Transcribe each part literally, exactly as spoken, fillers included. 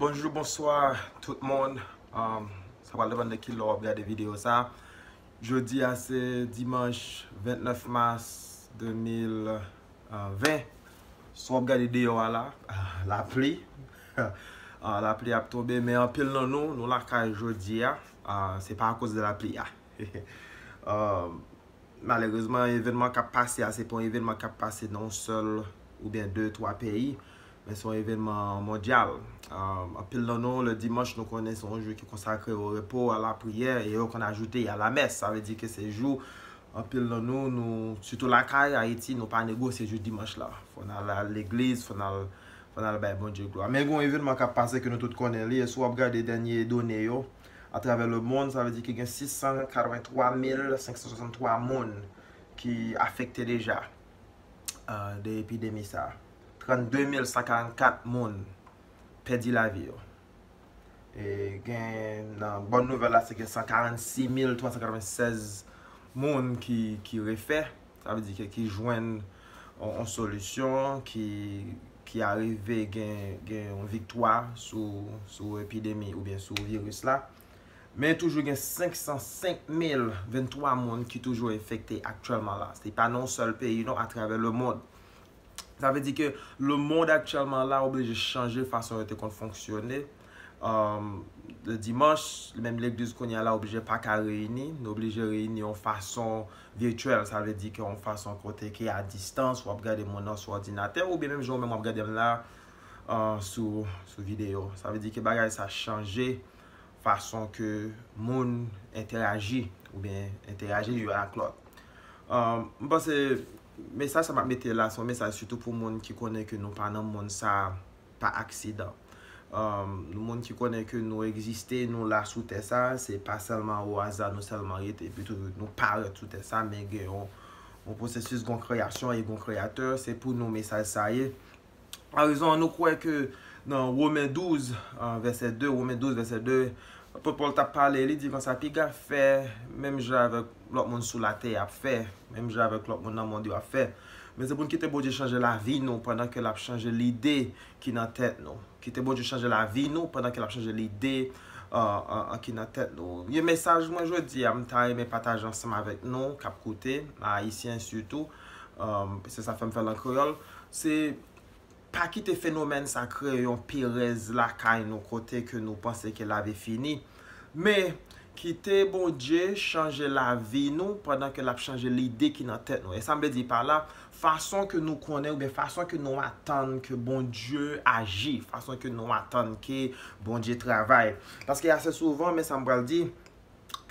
Bonjou, bonswa tout moun. Um, sa pral depann de ki lè w ap gade videyo sa. Jodi a se dimanch vennèf mas de mil ven. Si w ap gade deyò a la, lapli. Ah, lapli ap tonbe, men anpil nan nou, nou lakay jodi a. Ah, se pa akoz de lapli a. Ah, malerezman, evènman k ap pase a, se pa yon evènman k ap pase nan yon sèl oubyen de, twa peyi, men se yon evènman mondyal. Ah, anpil nan nou, le dimanch, nou konnen se yon jou ki konsakre o repo, a la priyè, e yo konn ajoute a la mès. Sa vle di ke se jou, anpil nan nou, nou, sitou lakay, Ayiti, nou pa negosye jou dimanch la. Fò n al, al legliz, fò n al, fò n al bay Bondye glwa. Men gen yon evènman k ap pase ke nou tout konnen li, e si w ap gade dènye done yo, atravè lemonn, sa vle di ke gen sis san katrevenntwa mil senk san swasanntwa moun ki afekte deja, ah, de epidemi sa. Trannde mil san karannkat moun pèdi lavi yo. E gen, nan bòn nouvèl la, se gen san karannsis mil twa san katrevennsèz moun ki, ki refè. Sa vle di ke ki jwenn yon, yon solisyon, ki, ki arive gen, gen yon viktwa sou, sou epidemi oubyen sou viris la. Men toujou gen senk san senk mil venntwa moun ki toujou enfekte aktyèlman la. Se pa nan yon sèl peyi non, atravè lemonn. Sa vle di ke lemonn aktyèlman la oblije chanje fason yo te konn fonksyone. Um, le dimanch, menm legliz kounye a la oblije pa ka reyini. Nou oblije reyini yon fason vityèl. Sa vle di ke yon fason kote ke a distans, w ap gade moun nan sou òdinatè, oubyen menm jan w menm w ap gade m la, uh, sou, sou videyo. Sa vle di ke bagay sa chanje fason ke moun entèyaji oubyen entèyaji youn ak lòt. Um, m panse mesaj sa m ap mete la, se yon mesaj sitou pou moun ki konnen ke nou pa nan monn sa pa aksidan. Um, nou moun ki konnen ke nou egziste, nou la sou tè sa, se pa sèlman o aza nou sèlman rete, epi tou nou parèt sou tè sa, men gen yon, yon pwosesis, gon kreyasyon e gon kreyatè, se pou nou mesaj sa ye. A rezon, nou kwè ke nan Women douz, ah, vèsè de, Women douz, vèsè de, apot Pòl t ap pale, li di konsa, piga fè menm jan avèk lòt moun sou latè ap fè, menm jan avèk lòt moun nan mond yo ap fè. Men se pou n kite Bondye chanje lavi nou pandan ke l ap chanje lide ki nan tèt nou. Kite Bondye chanje lavi nou pandan ke l ap chanje lide, ah, ah, ah, ki nan tèt nou. Yon mesaj mwen jodi a, m ta renmen pataje ansanm avèk nou, k ap koute, Ayisyen sitou. Um, se sa fè m fè l an kreyòl. Se pa kite fenomèn sa kreye yon perèz lakay nou kote ke nou panse ke lavi fini. Men, kite Bondye chanje lavi nou pandan ke l ap chanje lide ki nan tèt nou. E sa m vle di pa la, fason ke nou konnen oubyen fason ke nou atann ke Bondye aji, fason ke nou atann ke Bondye travay. Paske ase souvan, men sa m pral di,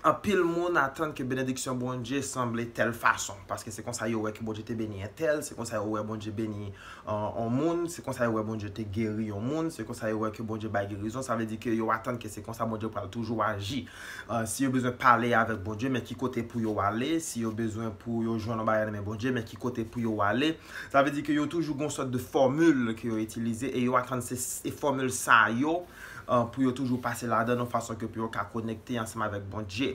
anpil moun atann ke benediksyon Bondye sanble tèl fason, paske se konsa yo wè ke Bondye te beni entèl, se konsa yo wè Bondye beni, euh, yon moun, se konsa yo wè Bondye te geri yon moun, se konsa yo wè ke Bondye bay gerizon, sa vle di ke yo atann ke se konsa Bondye pral toujou aji. Euh, si yo bezwen pale avèk Bondye, men ki kote pou yo ale, si yo bezwen pou yo jwenn yon bagay nan men Bondye, men ki kote pou yo ale. Sa vle di ke yo toujou gon sòt de fòmil ke yo itilize, e yo atann se, se fòmil sa yo, euh, pou yo toujou pase ladan yon fason ke pou yo ka konekte ansanm avèk Bondye.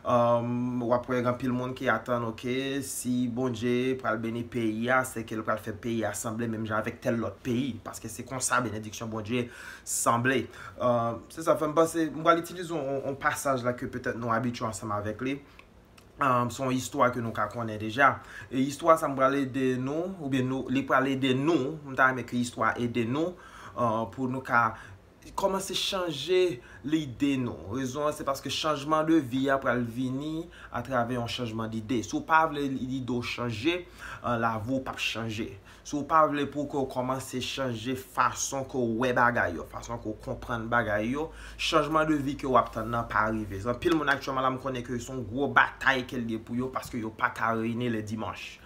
Um, w ap wè gen anpil moun ki atann, oke, si Bondye pral beni peyi a, se ke l pral fè peyi a sanble menm jan avèk tèl lòt peyi, paske se konsa benediksyon Bondye sanble. Um, se sa fè m panse, m pral itilize yon, yon pasaj la ke petèt nou abitye ansanm avèk li. Um, se yon istwa ke nou ka konnen deja. E istwa sa m pral ede nou, oubyen nou, li pral ede nou, m ta renmen ke istwa ede nou, uh, pou nou ka kòmanse chanje lide nou. Rezon an, se paske chanjman de vi a pral vini atravè yon chanjman dide. Si w pa vle lide w chanje, uh, lavi w p ap chanje. Si w pa vle pou ke w kòmanse chanje fason ke w wè bagay yo, fason ke w konprann bagay yo, chanjman de vi ke w ap tann nan pa rive. Anpil moun aktyèlman la, m konnen ke se yon gwo batay ke l ye pou yo, paske yo pa ka reyini le dimanch.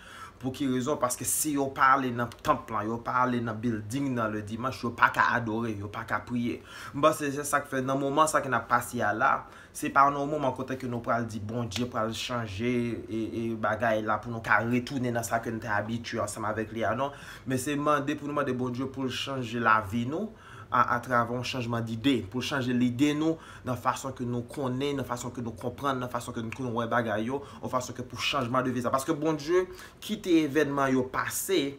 Pou ki rezon? Paske si yo pa ale nan tanp lan, yo pa ale nan bilding nan le dimanch, yo pa ka adore, yo pa ka priye. M panse se sa k fè nan moman sa ke n ap pase a la, se pa nan yon moman kote ke nou pral di Bondye pral chanje e, e bagay la pou nou ka retounen nan sa ke n te abitye ansanm avèk li a, non. Men se mande pou nou mande Bondye pou l chanje lavi nou a, atravè yon chanjman dide, pou l chanje lide nou nan fason ke nou konnen, nan fason ke nou konprann, nan fason ke nou, ke nou wè bagay yo, yon fason ke pou chanjman de vi sa. Paske Bondye kite evènman yo pase,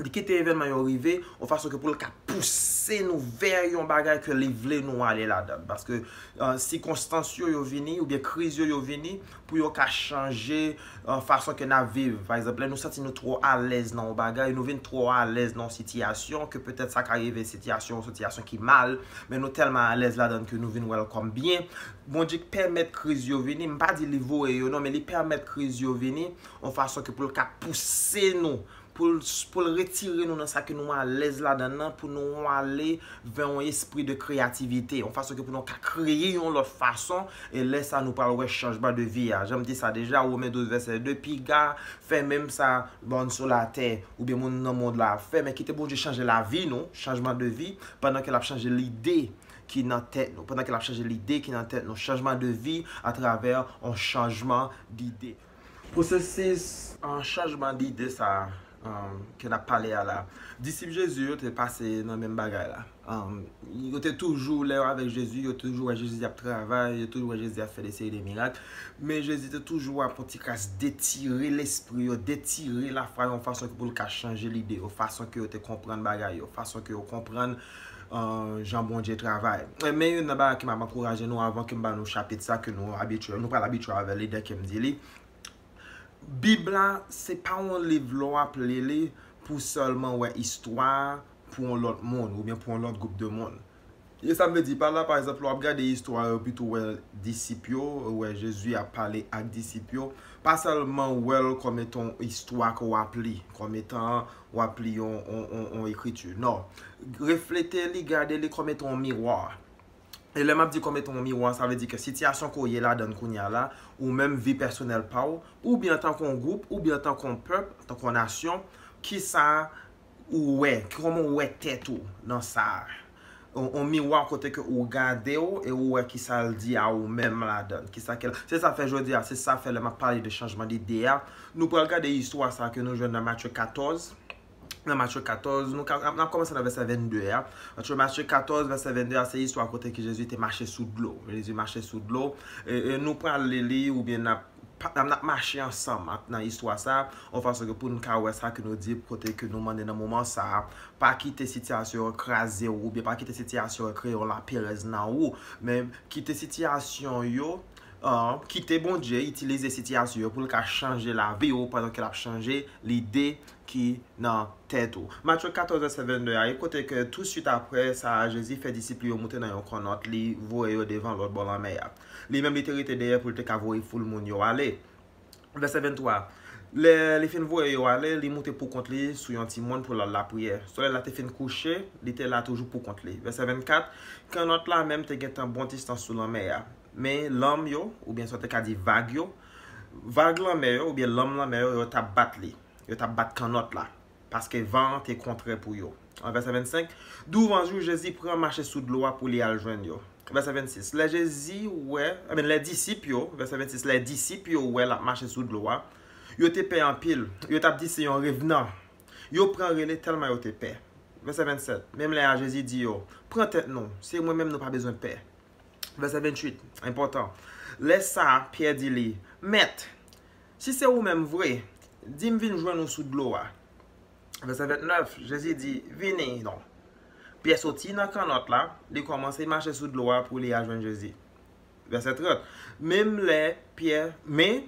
Li kite evènman yo rive yon fason ke pou l ka pouse nou vè yon bagay ke li vle nou ale ladan. Paske uh, sikonstans yo, yo vini, oubyen kriz yo, yo vini, pou yo ka chanje uh, fason ke n ap viv. Pa egzanp, lè nou santi nou twò alèz nan yon bagay, nou vin twò alèz nan yon sitiyasyon, ke petèt sa ka rive sitiyasyon, yon sitiyasyon ki mal, men nou tèlman alèz ladan ke nou vin wè l kòm byen. Bondye pèmèt kriz yo vini, m pa di li voye yo non, men li pèmèt kriz yo vini, yon fason ke pou l ka pouse nou, pou l pou l retire nou nan sa ke nou alèz ladan nan, pou nou ale vè yon espri de kreyativite, yon fason ke pou nou ka kreye yon lòt fason, e lè sa nou pral wè chanjman de vi a. Jan m di sa deja, Women douz vèsè de, piga fè menm sa moun sou latè, oubyen moun nan mond la ap fè, men kite Bondye chanje lavi nou, chanjman de vi, pandan ke l ap chanje lide ki nan tèt nou, pandan ke l ap chanje lide ki nan tèt nou, chanjman de vi atravè yon chanjman dide. Pwosesis an chanjman dide sa a ke n ap pale a la, disip Jezi yo te pase nan menm bagay la. Yo te toujou, lè yo avèk Jezi, yo toujou wè Jezi ap travay, yo toujou wè Jezi ap fè de seri de mirak. Men Jezi te toujou ap yon ti kras detire lespri yo, detire lafwa yo yon fason ke pou l ka chanje lide yo, fason ke yo te konprann bagay yo, fason ke yo konprann jan Bondye travay. Men youn nan bagay ke m ap ankouraje nou avan ke m ba nou chapit sa ke nou abitye, nou pral abitye avè li dè ke m di li. Bib la, se pa yon liv lè w ap li li pou sèlman wè istwa pou yon lòt moun oubyen pou yon lòt gwoup de moun. E sa m vle di pa la, pa egzanp, lè w ap gade istwa yo, pito w wè disip yo, ou wè Jezi ap pale ak disip yo, pa sèlman wè l kòm etan yon istwa ke w ap li, kòm etan w ap li yon, yon, yon, yon ekriti. Non. Reflete li, gade li kòm etan yon miwa. E lè m ap di kòm etan yon miwa, sa vle di ke sitiyasyon ke w ye ladan l kounye a la, ou menm vi pèsonèl pa w, oubyen antanke yon gwoup, oubyen antanke yon pèp, antanke yon nasyon, kisa ou wè, kòman w wè tèt ou nan sa a? Yon, yon miwa kote ke ou gade w e ou wè kisa l di a ou menm ladan l. Kisa ke l, se sa fè jodi a, se sa fè lè m ap pale de chanjman dide a, nou pral gade istwa sa a ke nou jwenn nan Matye katòz. Nan Matye katòz, nou ka, n ap kòmanse nan vèsè vennde a. Matye, Matye katòz, vèsè vennde a, se istwa kote ke Jezi te mache sou dlo. Jezi mache sou dlo. E, e nou pral li li, oubyen n ap, n ap mache ansanm ak, nan istwa sa, yon fason ke pou n ka wè sa ke nou di, kote ke nou mande nan moman sa a, pa kite sitiyasyon yo kraze w, oubyen pa kite sitiyasyon yo kreye yon laperèz nan ou, men kite sitiyasyon yo, uh, kite Bondye itilize sitiyasyon yo pou l ka chanje lavi w pandan ke l ap chanje lide ki nan tèt ou. Matye katòz, vèsè vennde a, e kote ke touswit apre sa, Jezi fè disip li yo moute nan yon kannòt, li voye yo devan lòt bò lanmè a. Li menm, li te rete dèyè pou l te ka voye foul moun yo ale. Vèsè venntwa. Lè li fin voye yo ale, li moute poukont li sou yon ti mòn pou l al lapriyè. Solèy la te fin kouche, li te la toujou poukont li. Vèsè vennkat. Kannòt la menm te gentan bon distans sou lanmè a. Men lanm yo, oubyen sa w te ka di vag yo, vag lanmè yo, oubyen lanm lanmè yo, yo t ap bat li. Yo t ap bat kannòt la, paske van an te kontrè pou yo. An vèsè vennsenk, douvan jou, Jezi pran mache sou dlo a pou li al jwenn yo. Vèsè vennsis, lè Jezi wè, I mean, lè disip yo, vèsè vennsis, lè disip yo wè l ap mache sou dlo a, yo te pè anpil. Yo t ap di se yon revenan. Yo pran rele tèlman yo te pè. Vèsè vennsèt, menm lè a Jezi di yo, pran tèt nou, se mwen menm, nou pa bezwen pè. Vèsè venntuit, enpòtan. Lè sa a, Pyè di li, Mèt, si se ou menm vre, di m vin jwenn ou sou dlo a. Vèsè ventnèf, Jezi di, vini non. Pyè soti nan kannòt la, li kòmanse mache sou dlo a pou li al jwenn Jezi. Vèsè trant, menm lè Pyè, men,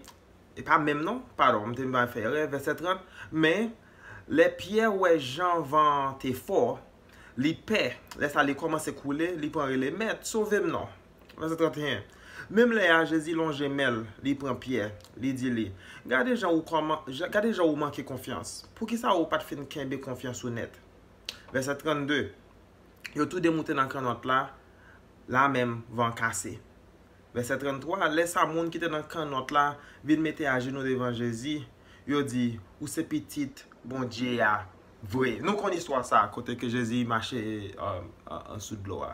e pa menm non, padon, m te mal fè erè, vèsè trant, men, lè Pyè wè jan van an te fò, li pè, lè sa li kòmanse koule, li pran rele, Mèt, sove m non. Vèsè trannteyen. Menm lè a, Jezi lonje men l, li pran Pyè, li di li, gade jan ou kòman, gade jan ou manke konfyans. Poukisa ou pa t fin kenbe konfyans ou nèt? Vèsè trannde. Yo toude moute nan kannòt la, la menm van kase. Vèsè tranntwa, lè sa moun ki te nan kannòt la vin mete ajenou devan Jezi, yo di, ou se pitit Bondye a vre. Nou konn istwa sa, kote ke Jezi mache uh, uh, sou dlo a.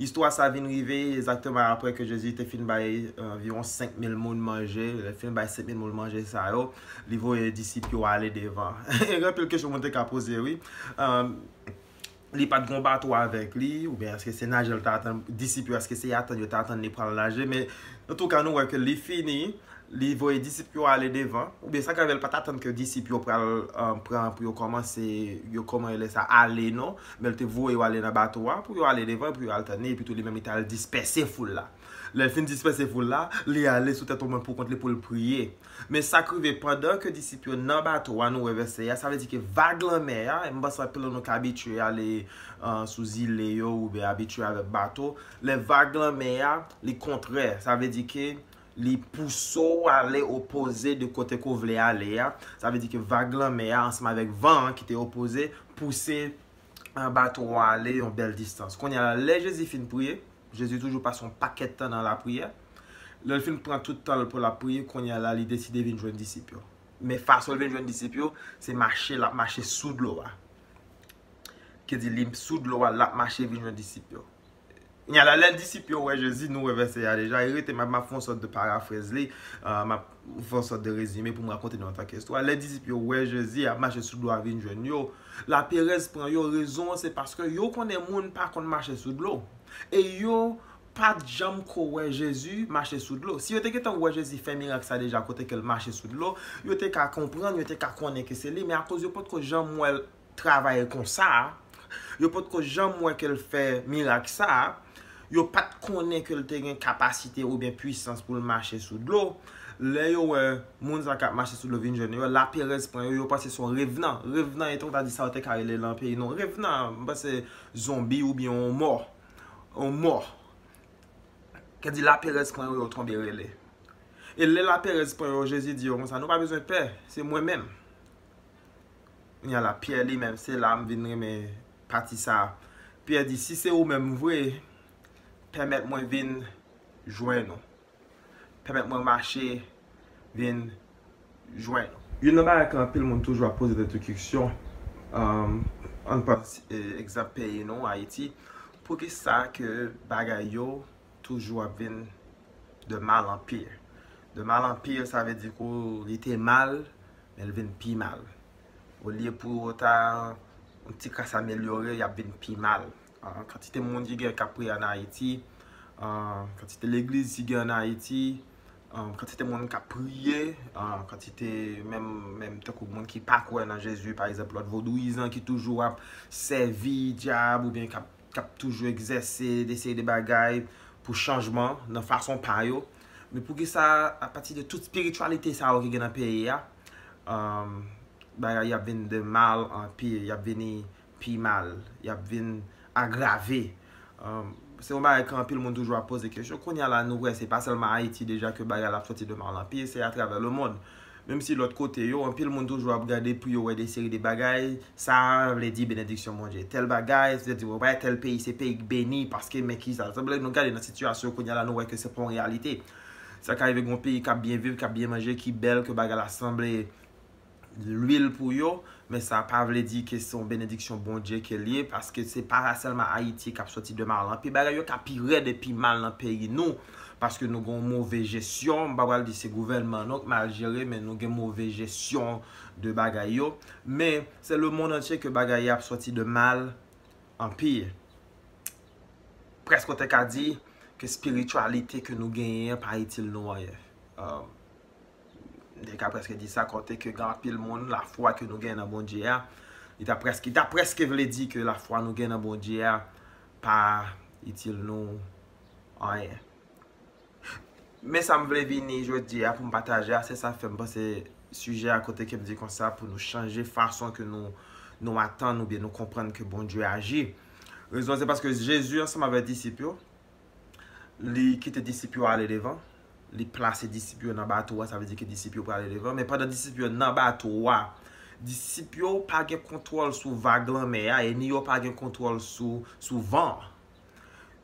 Istwa sa vin rive egzakteman apre ke Jezi te fin bay uh, anviwon senk mil moun manje. Lè l fin bay senk mil moun manje sa yo, li voye disip yo ale devan. Gen anpil kesyon moun te ka poze, wi. Um, li pa t gen yon bato avèk li, oubyen èske se naje l ta atann, disip yo, èske se atann yo ta atann li pral naje, men antouka nou wè ke li fini, Li voye disip yo ale devan, oubyen sa k rive l pa t atann ke disip yo pral uh, pran pou yo kòmanse, yo kòman yo lè sa ale non, men l te voye yo ale nan bato a pou yo ale devan, pou yo al tann li, epi tou li menm li t al dispèse foul la. Lè l fin dispèse foul la, li ale sou tèt yon mòn pou kont li pou l priye. Men sa k rive pandan ke disip yo nan bato a, nou wè vèsè a, sa vle di ke vag lanmè a, m panse anpil nan nou ka abitye ale uh, sou zile yo oubyen abitye avèk bato. Lè vag lanmè a, li kontrè, sa vle di ke li pouse w ale opoze de kote ke w vle ale a. Sa vle di ke vag lanmè a ansanm avèk van an ki te opoze pouse uh, bato a ale yon bèl distans. Kounye a la, lè Jezi fin priye, Jezi toujou pase yon pakèt tan nan lapriyè. Lè l fin pran tout tan l pou l ap priye, kounye a la, li deside vin jwenn disip yo. Men fason l vin jwenn disip yo, se mache l ap mache sou dlo a. Ki di li sou dlo a, l ap mache vin jwenn disip yo. Kounye a la, lè disip yo wè Jezi, nou wè vèsè a deja, e rete m ap fè yon sòt de parafrèz li, uh, m ap fè yon sòt de rezime pou m rakonte nou antanke istwa. Lè disip yo wè Jezi ap mache sou dlo a vin jwenn yo, laperèz pran yo, rezon an se paske yo konnen moun pa konn mache sou dlo. E yo pa t janm ko wè Jezi mache sou dlo. Si yo te gentan wè Jezi fè mirak sa deja kote ke l mache sou dlo, yo te ka konprann, yo te ka konnen ke se li, men akoz yo potko janm wè l travay konsa, yo potko janm wè ke l fè mirak sa, yo pa t konnen ke l te gen kapasite oubyen pwisans pou l mache sou dlo. Lè yo wè moun sa k ap mache sou dlo vin jwenn yo, laperèz pran yo, yo panse se yon revenan. Revenan, e tonk ta di sa yo te ka rele l nan peyi nou. Revenan, m panse zonbi oubyen yon mò. Yon mò. Ki di laperèz pran yo, yo tonbe rele. E lè laperèz pran yo, Jezi di yo konsa, nou pa bezwen pè, se mwen menm. Kounye a la, Pyè li menm, se la m vin renmen pati sa. Pyè di, si se ou menm vre, pèmèt mwen vin jwenn ou. Pèmèt mwen mache vin jwenn ou. Youn nan bagay ke anpil moun toujou ap poze tèt yo kesyon, um, ann pran egzanp peyi nou, Ayiti, poukisa ke bagay yo toujou ap vin de mal en pire. De mal en pire, sa vle di ke li te mal, men l vin pi mal. Olye pou yo ta yon ti kras amelyore, y ap vin pi mal. Ah, kantite moun ki gen k ap priye ann Ayiti, ah, kantite legliz ki gen ann Ayiti, ah, kantite moun k ap priye, ah, kantite menm, menm tankou moun ki pa kwè nan Jezi, pa egzanp, lòt vodouyizan ki toujou ap sèvi dyab oubyen k ap k ap toujou egzèse de seri de bagay pou chanjman nan fason pa yo. Men poukisa, apati de tout espirityalite sa yo ki gen nan peyi a, um, bagay y ap vin de mal an pi, y ap vini pi mal, y ap vin agrave. Um, se yon bagay ke anpil moun toujou ap poze kesyon. Kounye a la, nou wè, se pa sèlman Ayiti deja ke bagay la ap sòti de mal an pi, se atravè lemonn. Menm si lòt kote yo, anpil moun toujou ap gade pou yo wè de seri de bagay, sa vle di benediksyon Bondye. Tèl bagay, se vle di, wè, tèl peyi, se peyi k beni, paske men ki sa. Sanble nou gade nan sitiyasyon kounye a la, nou wè ke se pa yon reyalite. Sa ka rive gen yon peyi k ap byen viv, k ap byen manje, ki bèl, ke bagay la sanble lwil pou yo, men sa pa vle di ke se yon benediksyon Bondye ke l ye, paske se pa sèlman Ayiti k ap sòti de mal an pi. Bagay yo ka pi rèd e pi mal nan peyi nou, paske nou gen yon move jesyon. M pa pral di se gouvènman nou k mal jere, men nou gen move jesyon de bagay yo. Men se lemonn antye ke bagay yo ap sòti de mal an pi. Prèske w te ka di ke espirityalite ke nou genyen an pa itil nou anyen. Um, M te ka prèske di sa, kote ke gen anpil moun, lafwa ke nou gen nan Bondye a, li ta prèske, li ta prèske vle di ke lafwa nou gen nan Bondye a pa itil nou anyen. Men sa m vle vini jodi a pou m pataje a, se sa fè m panse sijè a kote ke m di konsa pou nou chanje fason ke nou, nou atann oubyen nou konprann ke Bondye aji. Rezon se paske Jezi ansanm avèk disip yo, li kite disip yo ale devan. Li plase disip yo nan bato a, sa vle di ke disip yo prale devan. Men pandan disip yo nan bato a, disip yo pa gen kontwòl sou vag lanmè a, e ni yo pa gen kontwòl sou, sou van an.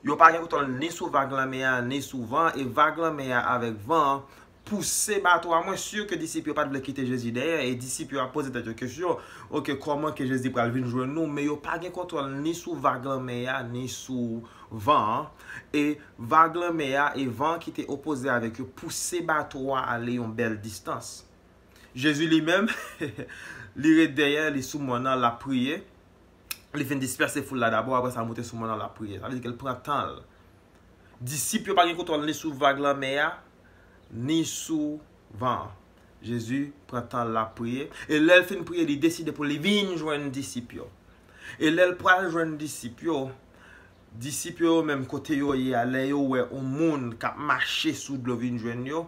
Yo pa gen kontwòl ni sou vag lanmè a, ni sou van an, e vag lanmè a avèk van an pouse bato a. Mwen si ke disip yo pa t vle kite Jezi dèyè, e disip yo ap poze tèt yo kesyon, oke, kòman ke Jezi pral vin jwenn nou? Men yo pa gen kontwòl ni sou vag lanmè a, ni sou van an. E vag lanmè a e van an ki te opoze avèk yo pouse bato a ale yon bèl distans. Jezi li menm, li ret dèyè, li sou mòn nan, l ap priye. Li fin dispèse foul la dabò, apre sa l monte sou mòn nan, l ap priye. Sa vle di ke l pran tan l. Disip yo pa gen kontwòl ni sou vag lanmè a, ni sou van an. Jezi pran tan l ap priye. E lè l fin priye, li deside pou li vin jwenn disip yo. E lè l pral jwenn disip yo, disip yo yo menm kote yo ye a, lè yo wè yon moun k ap mache sou dlo vin jwenn yo,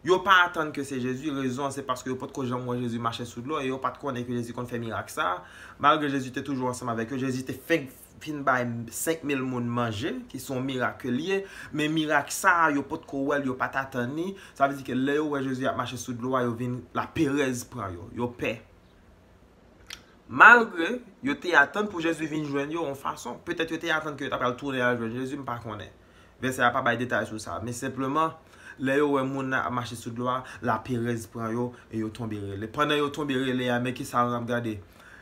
yo pa atann ke se Jezi. Rezon an se paske yo potko janm wè Jezi mache sou dlo e yo pa t konnen ke Jezi konn fè mirak sa a. Malgre Jezi te toujou ansanm avèk yo, Jezi te fenk fin bay senk mil moun manje, ki se yon mirak ke l ye, men mirak sa a, yo potko wè l, yo pa t atann li. Sa vle di ke lè yo wè Jezi ap mache sou dlo a, yo vin, laperèz pran yo, yo pè. Malgre yo te atann pou Jezi vin jwenn yo yon fason. Petèt yo te atann ke yo ta pral tounen al jwenn Jezi, m pa konnen. Vèsè a pa bay detay sou sa, men senpleman, lè yo wè moun nan ap mache sou dlo a, laperèz pran yo e yo tonbe rele. Pandan yo tonbe rele a, men ki sa n ap gade?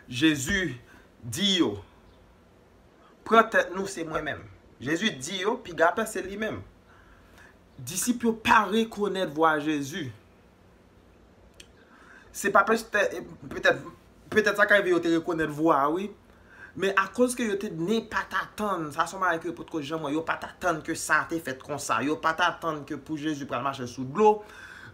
Jezi di yo, "Pran tèt nou, se mwen menm." Jezi di yo, piga pè se li menm. Disip yo pa rekonèt vwa Jezi. Se pa petèt, petèt, petèt sa ka rive yo te rekonèt vwa a, wi. Men akoz ke yo te ne pa t atann, sa se yon bagay ke yo potko janm wè, yo pa t atann ke sa te fèt konsa, yo pa t atann ke pou Jezi pral mache sou dlo,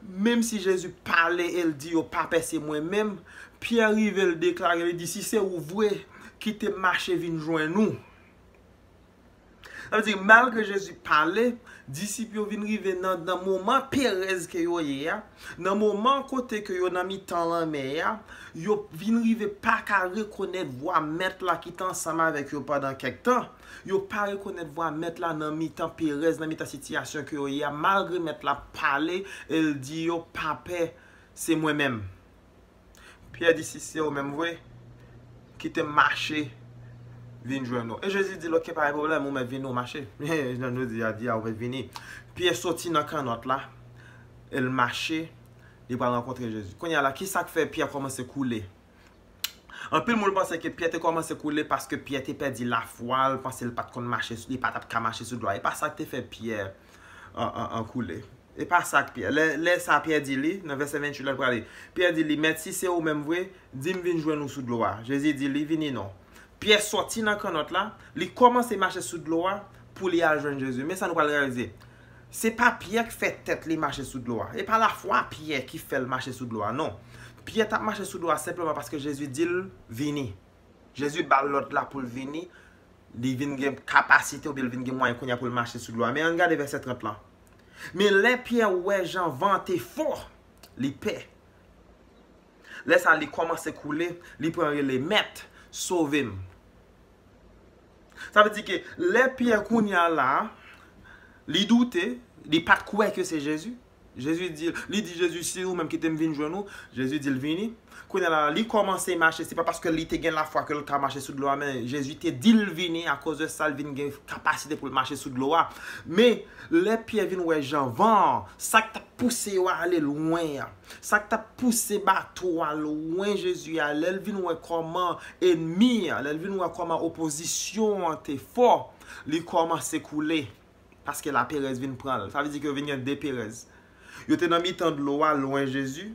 menm si Jezi pale e l di yo pa pè se mwen menm, Pyè rive l deklare, li di, "Si se ou vre, kite m mache vin jwenn ou." Sa vle di, malgre Jezi pale, disip yo vin rive nan, nan moman perèz ke yo ye a, nan moman kote ke yo nan mitan lanmè a, yo vin rive pa ka rekonèt vwa Mèt la ki te ansanm avèk yo pandan kèk tan. Yo pa rekonèt vwa Mèt la nan mitan perèz, nan mitan sitiyasyon ke yo ye a, malgre Mèt la pale, e l di yo, "Pa pè, se mwen menm." Pyè di, "Si se ou menm vre, kite m mache vin jwenn ou." E Jezi di l, "Oke, pa gen pwoblèm, ou mèt vini, ou mache." Jan nou di a, di a, ou mèt vini. Pyè soti nan kannòt la, e l mache, li pral rankontre Jezi. Kounye a la, ki sa k fè Pyè kòmanse koule? Anpil moun panse ke Pyè te kòmanse koule paske Pyè te pèdi lafwa l, panse l pa t konn mache, li pa t ap ka mache sou dlo a. E pa sa k te fè Pyè an, an, an koule. E pa sa k Pyè. Lè, lè sa Pyè di li, nan vèsè venntuit la l prale. Pyè di li, "Mèt, si se ou menm vre, di m vin jwenn ou sou dlo a." Jezi di li, "Vini non." Pyè sòti nan kannòt la, li kòmanse mache sou dlo a pou li al jwenn Jezi. Men sa nou pral reyalize. Se pa Pyè k fè tèt li mache sou dlo a. E pa lafwa Pyè ki fè l mache sou dlo a, non. Pyè t ap mache sou dlo a senpleman paske Jezi di l, "Vini." Jezi ba l lòd la pou l vini, li vin gen kapasite oubyen l vin gen mwayen kounye a pou l mache sou dlo a. Men ann gade vèsè trant lan. Men lè Pyè wè jan van an te fò, li pè. Lè sa a, li kòmanse koule, li pran rele, "Mèt, sove m." Sa vle di ke lè Pyè kounye a la, li doute, li pa t kwè ke se Jezi. Jezi di, li di Jezi, "Si ou menm, kite m vin jwenn ou." Jezi di l, "Vini." Kounye a la, li kòmanse mache. Se pa paske li te gen lafwa ke l ka mache sou dlo a, men Jezi te di l vini, akoz de sa, l vin gen kapasite pou l mache sou dlo a. Men, lè Pyè vin wè jan van an, sa k t ap pouse yo ale lwen an, sa k t ap pouse bato a lwen Jezi a, lè l vin wè kòman ènmi an, lè l vin wè kòman opozisyon an te fò, li kòmanse koule. Paske laperèz vin pran l. Sa vle di ke yo vin gen de perèz. Yo te nan mitan dlo a, lwen Jezi.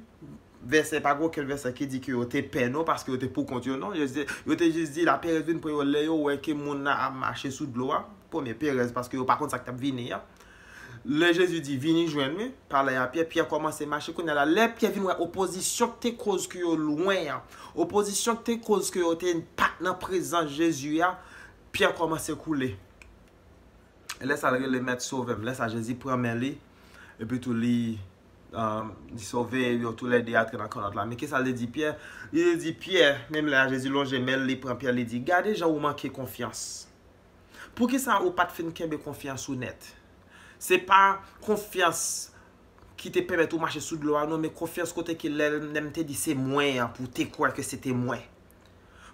Vèsè, pa gen okenn vèsè ki di ke yo te pè non, paske yo te poukont yo non. Yo te, yo te jis di laperèz vin pran yo lè yo wè ke moun nan ap mache sou dlo a. Premye perèz, paske yo pa konn sa k t ap vini an. Lè Jezi di, "Vini jwenn mwen," pale a Pyè, Pyè kòmanse mache. Kounye a la, lè Pyè vin wè opozisyon k te koz ke yo lwen an, opozisyon k te koz ke yo te pa t nan prezans Jezi a, Pyè kòmanse koule. E lè sa a, l rele, "Mèt, sove m." Lè sa a, Jezi pran men li, epi tou li, um, li sove yo toulède antre nan kannòt la. Men kisa l te di Pyè? Li te di Pyè, menm lè a Jezi lonje men l, li pran Pyè, li di, "Gade jan ou manke konfyans. Poukisa ou pa t fin kenbe konfyans ou nèt?" Se pa konfyans ki te pèmèt ou mache sou dlo a, non, men konfyans kote ke lè, lè m te di se mwen an, pou w te kwè ke se te mwen.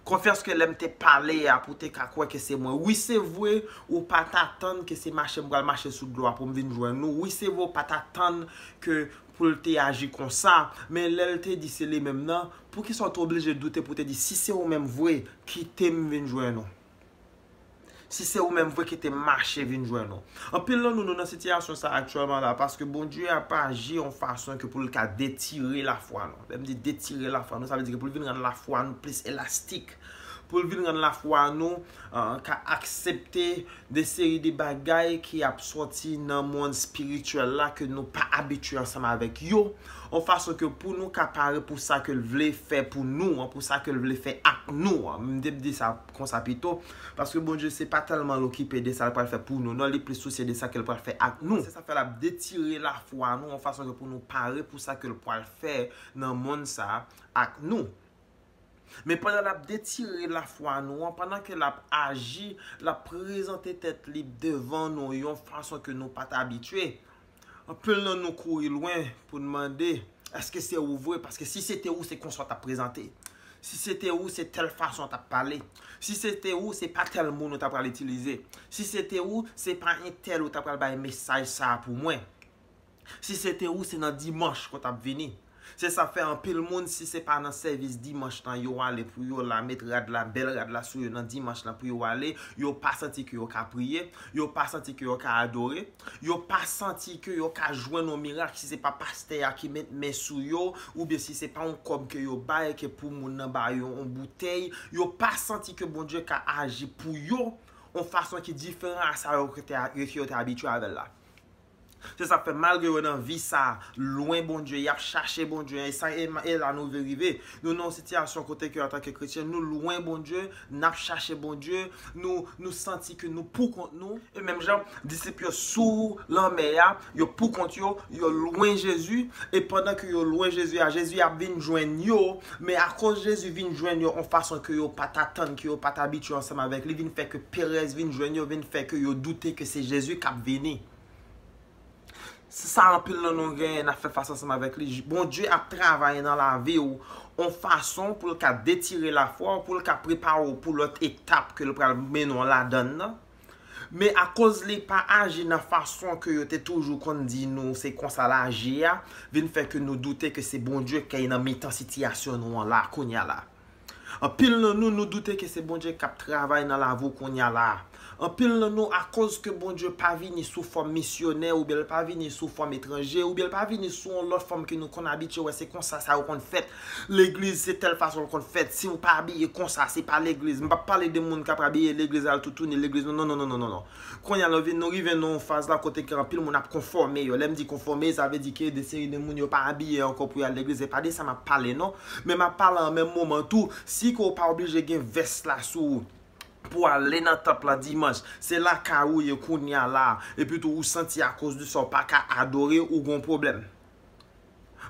Konfyans ke lè m te pale a, pou w te ka kwè ke se mwen. Wi, se vre, ou pa t atann ke se mache m pral mache sou dlo a pou m vin jwenn ou. Wi, se vre, ou pa t atann ke pou l te aji konsa. Men lè l te di se li menm nan, poukisa w te oblije doute pou w te di, "Si se ou menm vre, kite m vin jwenn ou"? Si se ou menm vre, kite m mache vin jwenn ou. Anpil nan nou, nou nan sitiyasyon sa aktyèlman la, paske Bondye ap aji yon fason ke pou l ka detire lafwa nou. Lè m di detire lafwa nou, sa vle di ke pou l vin rann lafwa nou plis elastik, pou l vin rann lafwa nou uh, ka aksepte de seri de bagay ki ap sòti nan mond espirityèl la ke nou pa abitye ansanm avèk yo, yon fason ke pou nou ka pare pou sa ke l vle fè pou nou, pou sa ke l vle fè ak nou. M te di sa konsa pito, paske Bondye se pa tèlman l okipe de sa l pral fè pou nou, non, li plis sousye de sa ke l pral fè ak nou. Se sa fè l ap detire lafwa nou, yon fason ke pou nou pare pou sa ke l pral fè nan mond sa ak nou. Men pandan l ap detire lafwa nou an, pandan ke l ap aji, l ap prezante tèt li devan nou yon fason ke nou pa t abitye. Anpil nan nou kouri lwen pou n mande, èske se ou vre? Paske si se te ou, se konsa w t ap prezante. Si se te ou, se tèl fason w t ap pale. Si se te ou, se pa tèl mo nou ta pral itilize. Si se te ou, se pa entèl ou ta pral bay mesaj sa a pou mwen. Si se te ou, se nan dimanch ke w t ap vini. Se sa fè anpil moun, si se pa nan sèvis dimanch lan yo ale pou yo la met rad la, bèl rad la sou yo nan dimanch lan pou yo ale, yo pa santi ke yo ka priye, yo pa santi ke yo ka adore, yo pa santi ke yo ka jwenn yon mirak si se pa pastè a ki met men sou yo, oubyen si se pa yon kòb ke yo bay ke pou moun nan ba yo yon boutèy, yo pa santi ke Bondye ka aji pou yo yon fason ki diferan a sa yo ke te, ke yo te abitye avè l la. Se sa k fè malgre yo nan vi sa, lwen Bondye, y ap chache Bondye, e sa e, e la nou vle rive. Nou nan yon sitiyasyon kote ke antanke kretyen, nou lwen Bondye, n ap chache Bondye, nou, nou santi ke nou poukont nou. E menm jan, disip yo sou lanmè a, yo poukont yo, yo lwen Jezi, e pandan ke yo lwen Jezi a, Jezi ap vin jwenn yo, men akoz Jezi vin jwenn yo yon fason ke yo pa t atann, ke yo pa t abitye ansanm avèk li, vin fè ke perèz vin jwenn yo, vin fè ke yo doute ke se Jezi k ap vini. Se sa anpil nan nou genyen n ap fè fas ansanm avèk li. Bondye ap travay nan lavi w yon fason pou l ka detire lafwa w, pou l ka prepare w pou lòt etap ke l pral mennen w ladan l nan. Men akoz li pa aji nan fason ke yo te toujou konn di nou se konsa l aji a, vin fè ke nou doute ke se Bondye k nan mitan sitiyasyon nou an la, kounye a la. Anpil nan nou, nou doute ke se Bondye k ap travay nan lavi w kounye a la a. Anpil nan nou, akoz ke Bondye pa vini sou fòm misyonè, oubyen l pa vini sou fòm etranje, oubyen l pa vini sou yon lòt fòm ke nou konn abitye wè se konsa sa yo konn fèt. Legliz se tèl fason l konn fèt. Si w pa abiye konsa, se pa legliz. M p ap pale de moun k ap abiye legliz al toutouni legliz. Non, non, non, non, non, non, non. Kounye a nou vin, nou rive nan yon faz la kote ke anpil moun ap konfòme yo. Lè m di konfòme, sa vle di ke de seri de moun yo pa abiye ankò pou y al legliz. E pa de sa m ap pale non. Men m ap pale an menm moman tou, si ke w pa oblije gen vès la sou ou pou w ale nan tanp lan dimanch, se lakay ou ye kounye a la, epi tou ou santi akoz de sa w pa ka adore, ou gen yon pwoblèm.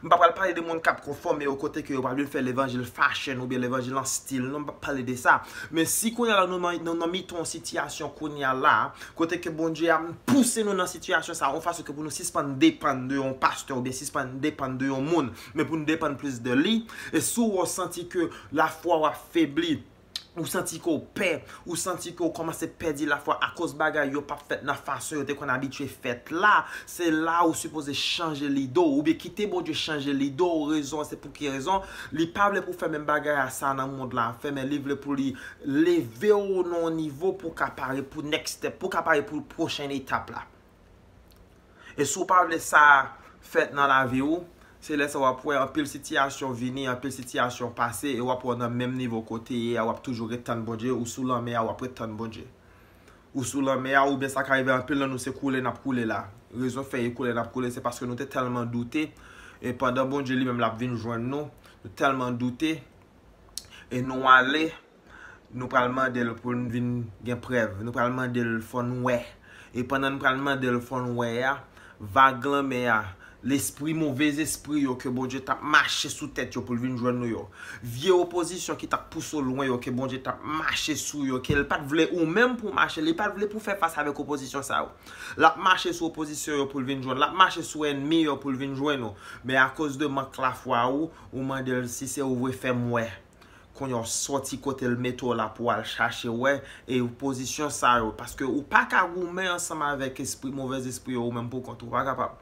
M pa pral pale de moun k ap konfòme yo kote ke yo pral vin fè levanjil fashion oubyen levanjil an stil, non, m p ap pale de sa. Men si kounye a la nou nan, nou nan mitan yon sitiyasyon kounye a la, kote ke Bondye ap pouse nou nan sitiyasyon sa, yon fason ke pou nou sispann depann de yon pastè oubyen sispann depann de yon moun, men pou nou depann plis de li, e si w santi ke lafwa w ap febli, ou santi ke w pè, ou santi ke w kòmanse pèdi lafwa akoz bagay yo p ap fèt nan fason yo te konn abitye fèt la, se la ou sipoze chanje lide w, oubyen kite Bondye chanje lide w. Rezon an, se pou ki rezon? Li pa vle pou w fè menm bagay a sa nan mond la ap fè, men li vle pou li leve w nan yon nivo pou w ka pare pou next step, pou w ka pare pou pwochen etap la. E si w pa vle sa fèt nan lavi w, se lè sa w ap wè anpil sitiyasyon vini, anpil sitiyasyon pase, e w ap wè w nan menm nivo kote ye a, w ap toujou ret tann Bondye, ou sou lanmè a, w ap ret tann Bondye. Ou sou lanmè a, oubyen sa ka rive anpil nan nou, se koule n ap koule la. Rezon fè e koule n ap koule, se paske nou te tèlman doute, e pandan Bondye li menm l ap vin jwenn nou, nou tèlman doute, e nou ale, nou pral mande l pou n vin gen prèv. Nou pral mande l fò n wè. E pandan n pral mande l fò n wè a, vag lanmè a, lespri, movez espri yo ke Bondye t ap mache sou tèt yo pou l vin jwenn nou yo, vye opozisyon ki t ap pouse w lwen yo ke Bondye t ap mache sou yo, ke l pa t vle ou menm pou w mache, li pa t vle pou w fè fas avèk opozisyon sa yo. L ap mache sou opozisyon yo pou l vin jwenn, l ap mache sou ènmi yo pou l vin jwenn ou. Men akoz de mank lafwa ou, ou mande l si se ou vre fè m wè. Kounye a w sòti kote l mete w la pou w al chache wè, e pozisyon sa yo, paske ou pa ka goumen ansanm avèk espri, movez espri yo ou menm pou kont ou, ou pa kapab.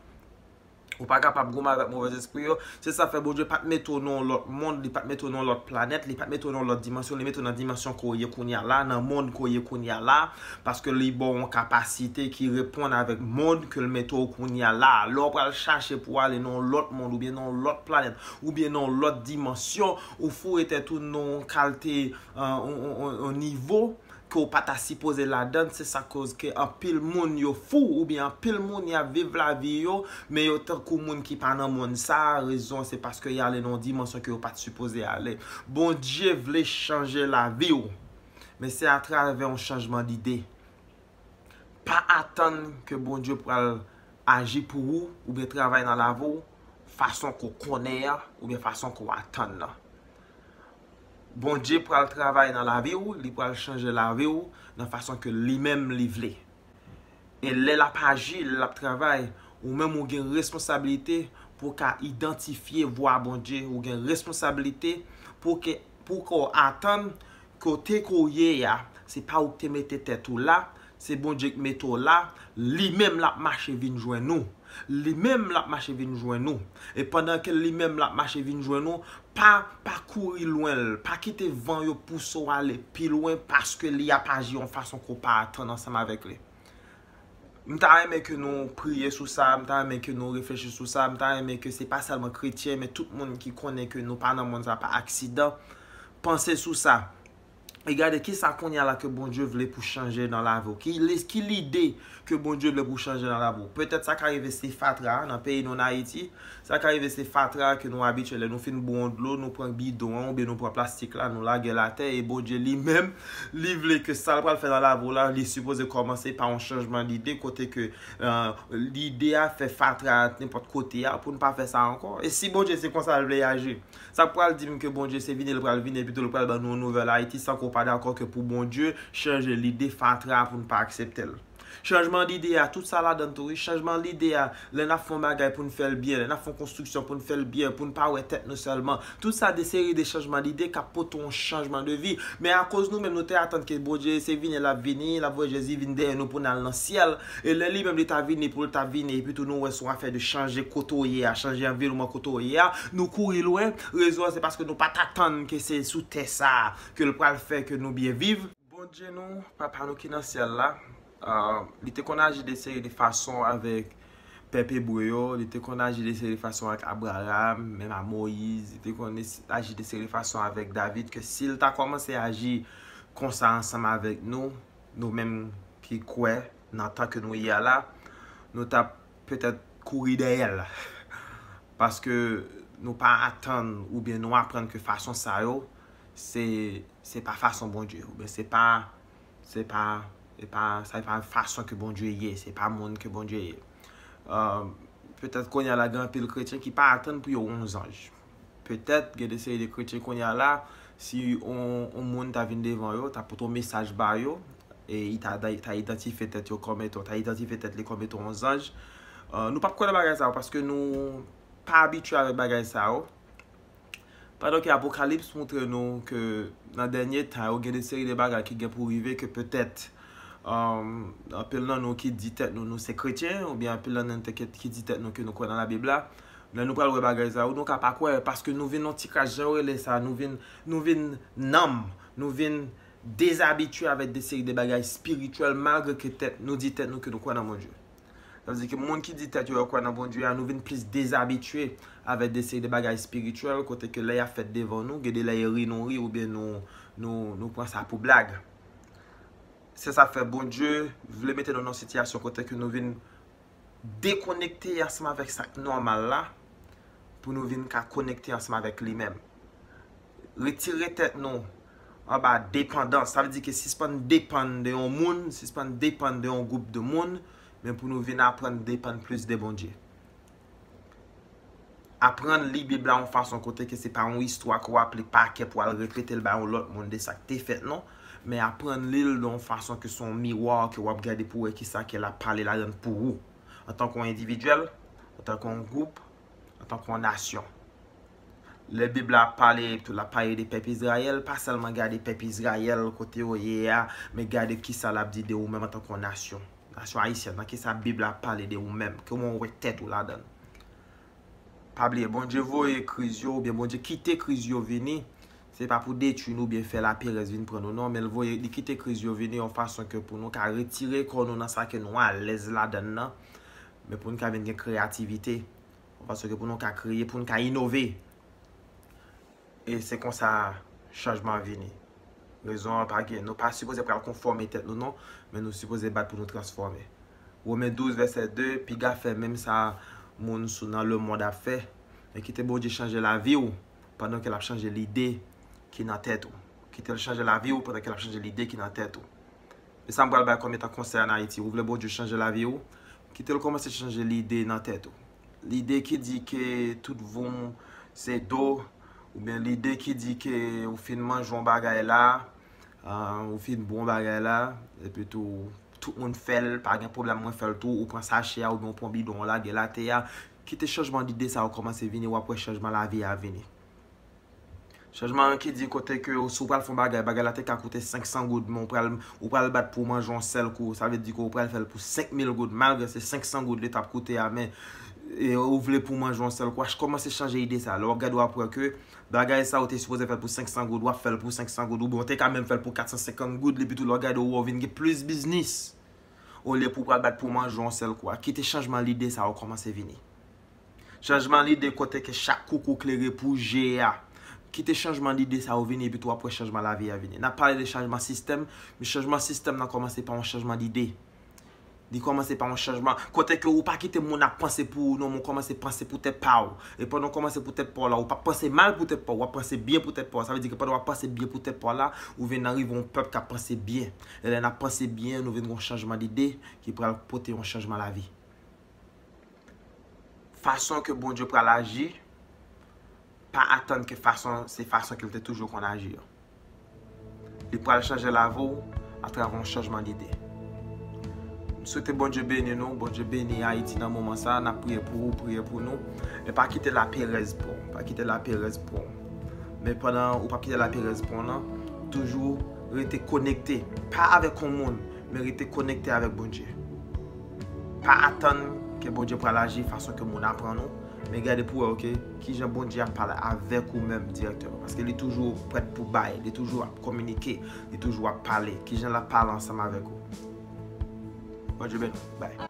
Ou pa kapab goumen avèk movèzespri yo. Se sa fè Bondye pa t mete w nan yon lòt mond, li pa t mete w nan yon lòt planèt, li pa t mete w nan yon lòt dimansyon, li mete w nan dimansyon ke w ye kounye a la, nan mond ke w ye kounye a la, paske li ba w yon kapasite ki reponn avèk mond ke l mete w kounye a la. Lè w pral chache pou w ale nan yon lòt mond, oubyen nan yon lòt planèt, oubyen nan yon lòt dimansyon, ou foure tèt ou nan yon kalte, euh, yon, yon, yon, yon nivo ke w pa ta sipoze ladann, se sa koz ke anpil moun yo fou, oubyen anpil moun y ap viv lavi yo, men yo tankou moun ki pa nan mond sa, rezon se paske y ale nan yon dimansyon ke yo pa t sipoze ale. Bondye vle chanje lavi w, men se atravè yon chanjman dide. Pa atann ke Bondye pral aji pou ou, oubyen travay nan lavi w, fason ke w konnen an, oubyen fason ke w atann nan. Bondye pral travay nan lavi w, li pral chanje lavi w nan fason ke li menm li vle. E lè l ap aji, lè l ap travay, ou menm ou gen responsabilite pou w ka idantifye vwa Bondye, ou gen responsabilite pou ke, pou ke w atann kote ke w ye a, se pa ou ki te mete tèt ou la, se Bondye ki mete w la, li menm l ap mache vin jwenn ou. Li menm l ap mache vin jwenn ou. E pandan ke li menm l ap mache vin jwenn ou, pa, pa kouri lwen l, pa kite van yo pouse w ale pi lwen paske li ap aji yon fason ke w pa atann ansanm avèk li. M ta renmen ke nou priye sou sa, m ta renmen ke nou reflechi sou sa, m ta renmen ke se pa sèlman kretyen, men tout moun ki konnen ke nou pa nan mond sa pa aksidan, panse sou sa. E gade kisa kounye a la ke Bondye vle pou chanje nan lavi w. Ki, li- ki lide ke Bondye vle pou chanje nan lavi w. Petèt sa ka rive se fatra nan peyi nou, nan Ayiti. Sa ka rive se fatra ke nou abitye lè nou fin bwè yon dlo, nou pran bidon an oubyen nou pran plastik la, nou lage l atè e Bondye li menm, li vle ke sa l pral fè nan lavi w la, li sipoze kòmanse pa yon chanjman lide kote ke, euh, lide a fè fatra nenpòt kote a pou n pa fè sa ankò. E si Bondye se konsa l vle aji? Sa k pral di m ke Bondye se vini l pral vini epi tou l pral ban nou yon nouvèl Ayiti san ke w pa dakò ke pou Bondye chanje lide fatra pou n pa aksepte l. Chanjman lide a, tout sa ladan tou, wi. Chanjman lide a, lè n ap fè yon bagay pou n fè l byen, lè n ap fè yon konstriksyon pou n fè l byen, pou n pa wè tèt nou sèlman. Tout sa de seri de chanjman lide k ap pote yon chanjman de vi. Men akoz nou menm nou te atann ke Bondye se vini l ap vini, l ap voye Jezi vin dèyè nou pou n al nan syèl. E lè li menm li ta vini pou l ta vini, epi tou nou wè se yon afè de chanje kote w ye a, chanje anviwònman kote w ye a, nou kouri lwen. Rezon an se paske nou pa t atann ke se sou tè sa a ke l pral fè ke nou byen viv. Bondye nou, Papa nou ki nan syèl la, ah, li te konn aji de seri de fason avèk pèp ebre yo, li te konn aji de seri de fason avèk Abraram, menm a Moyiz, li te konn es- aji de seri de fason avèk David, ke si l ta kòmanse aji konsa ansanm avèk nou, nou menm ki kwè nan tan ke nou ye a la, nou t ap petèt kouri dèyè l. Paske nou pa atann oubyen nou aprann ke fason sa yo, se, se pa fason Bondye, oubyen se pa, se pa, se pa, se pa fason ke Bondye ye, se pa moun ke Bondye ye. Euh, petèt kounye a la gen anpil kretyen ki pa atann pou yo wè yon zanj. Petèt gen de seri de kretyen kounye a la, si yon, yon moun ta vin devan yo, ta pote yon mesaj ba yo, e i ta, ta idantifye tèt yo kòm etan, ta idantifye tèt li kòm etan yon zanj. Euh, nou p ap kwè nan bagay sa yo paske nou pa abitye avèk bagay sa yo. Pandan ke Apokalips montre nou ke nan dènye tan yo, gen de seri de bagay ki gen pou rive ke petèt, um, anpil nan nou ki di tèt nou, nou se kretyen, oubyen anpil nan nou te- ki di tèt nou ke nou kwè nan Labib la, lè nou pral wè bagay sa yo, nou ka pa kwè, paske nou vin yon ti kras, jan yo rele sa, nou vin, nou vin nanm, nou vin dezabitye avèk de seri de bagay espirityèl, malgre ke tèt, nou di tèt nou ke nou kwè nan Bondye. Sa vle di ke moun ki di tèt yo yo kwè nan Bondye a, nou vin plis dezabitye avèk de seri de bagay espirityèl, kote ke lè y ap fèt devan nou, gen de lè yo ri nou ri, oubyen nou, nou, nou pran sa pou blag. Se sa k fè Bondye vle mete nou nan yon sitiyasyon kote ke nou vin dekonekte ansanm avèk sa k nòmal la, pou nou vin ka konekte ansanm avèk li menm. Retire tèt nou anba depandans. Sa vle di ke sispann depann de yon moun, sispann depann de yon gwoup de moun, men pou nou vin aprann depann plis de Bondye. Aprann li Bib la yon fason kote ke se pa yon istwa ke w ap li pa kè pou w al repete l ba yon lòt moun de sa k te fèt, non. Men aprann li l de yon fason ke se yon miwa ke w ap gade pou w wè kisa ke l ap pale ladan l pou ou. Antanke yon endividyèl, antanke yon gwoup, antanke yon nasyon. Lè Bib la ap pale, tou l ap pale de pèp Izrayèl, pa sèlman gade pèp Izrayèl kote yo ye a, men gade kisa l ap di de ou menm antanke yon nasyon. Nasyon ayisyèn, nan kisa Bib la ap pale de ou menm, kòman w wè tèt ou ladan l. Pa bliye, Bondye voye kriz yo, oubyen Bondye kite kriz yo vini. Se pa pou detwi nou oubyen fè laperèz vin pran nou, non, men l voye, li kite kriz yo vini yon fason ke pou nou ka retire kò nou nan sa ke nou alèz ladann nan, men pou nou ka vin gen kreyativite, yon fason ke pou nou ka kreye, pou nou ka inove. E se konsa chanjman an vini. Rezon an pa gen. Nou pa sipoze pral konfòme tèt nou, non, men nou sipoze bat pou nou transfòme. Women douz, vèsè de, piga fè menm sa moun sou nan lemonn ap fè, men kite Bondye chanje lavi w pandan ke l ap chanje lide ki nan tèt ou. Kite l chanje lavi w pandan ke l ap chanje lide ki nan tèt ou. E sa m pral bay kòm etan konsèy ann Ayiti. Ou vle Bondye chanje lavi w? Kite l kòmanse chanje lide nan tèt ou. Lide ki di ke tout voum se do, oubyen lide ki di ke ou fin manje yon bagay la, ah, ou fin bwè yon bagay la, epi tou, tout moun fè l, pa gen pwoblèm, mwen fè l tou, ou pran sachè a, oubyen ou pran bidon, ou lage l atè a. Kite chanjman lide sa yo kòmanse vini, w ap wè chanjman lavi a vini. Chanjman an ki di kote ke si w pral fè yon bagay, bagay la te ka koute senk san goud, men ou pral, ou pral bat pou w manje yon sèl kou. Sa vle di ke ou pral fè l pou senk mil goud, malgre se senk san goud li t ap koute a, men e, ou vle pou w manje yon sèl kou. Kòmanse chanje ide sa. Lè w ap gade, w ap wè ke bagay sa ou te sipoze fè l pou senk san goud, w ap fè l pou senk san goud, oubyen w te ka menm fè l pou kat san senkant goud, epi tou lè w gade, ou wè w vin gen plis biznis. Olye pou w pral bat pou w manje yon sèl kou a. Kite chanjman lide sa yo kòmanse vini. Chanjman lide kote ke chak koukou klere pou je a. Kite chanjman lide sa yo vini, epi tou w ap wè chanjman lavi a vini. N ap pale de chanjman sistèm, men chanjman sistèm nan kòmanse pa yon chanjman lide. Li kòmanse pa yon chanjman. Kote ke ou pa kite moun ap panse pou ou, non, men w kòmanse panse pou tèt pa w. E pandan w kòmanse pou tèt pa w la, ou p ap panse mal pou tèt pa w, w ap panse byen pou tèt pa w. Sa vle di ke pandan w ap panse byen pou tèt pa w la, ou vin nan rive yon pèp k ap panse byen. E lè n ap panse byen, nou vin gen yon chanjman lide ki pral pote yon chanjman lavi. Fason ke Bondye pral aji, pa atann ke fason, se fason ke l te toujou konn aji an. Li pral chanje lavi w atravè yon chanjman lide. M swete Bondye beni nou, Bondye beni Ayiti nan moman sa a, n ap priye pou ou, priye pou nou. E pa kite laperèz pran w, pa kite laperèz pran w. Men pandan ou p ap kite laperèz pran w nan, toujou rete konekte, pa avèk yon moun, men rete konekte avèk Bondye. Pa atann ke Bondye pral aji fason ke moun aprann ou, men gade pou wè, oke, kijan Bondye ap pale avèk ou menm dirèkteman. Paske li toujou prèt pou bay, li toujou ap kominike, li toujou ap pale. Kijan l ap pale ansanm avèk ou? Bondye beni w. Bye.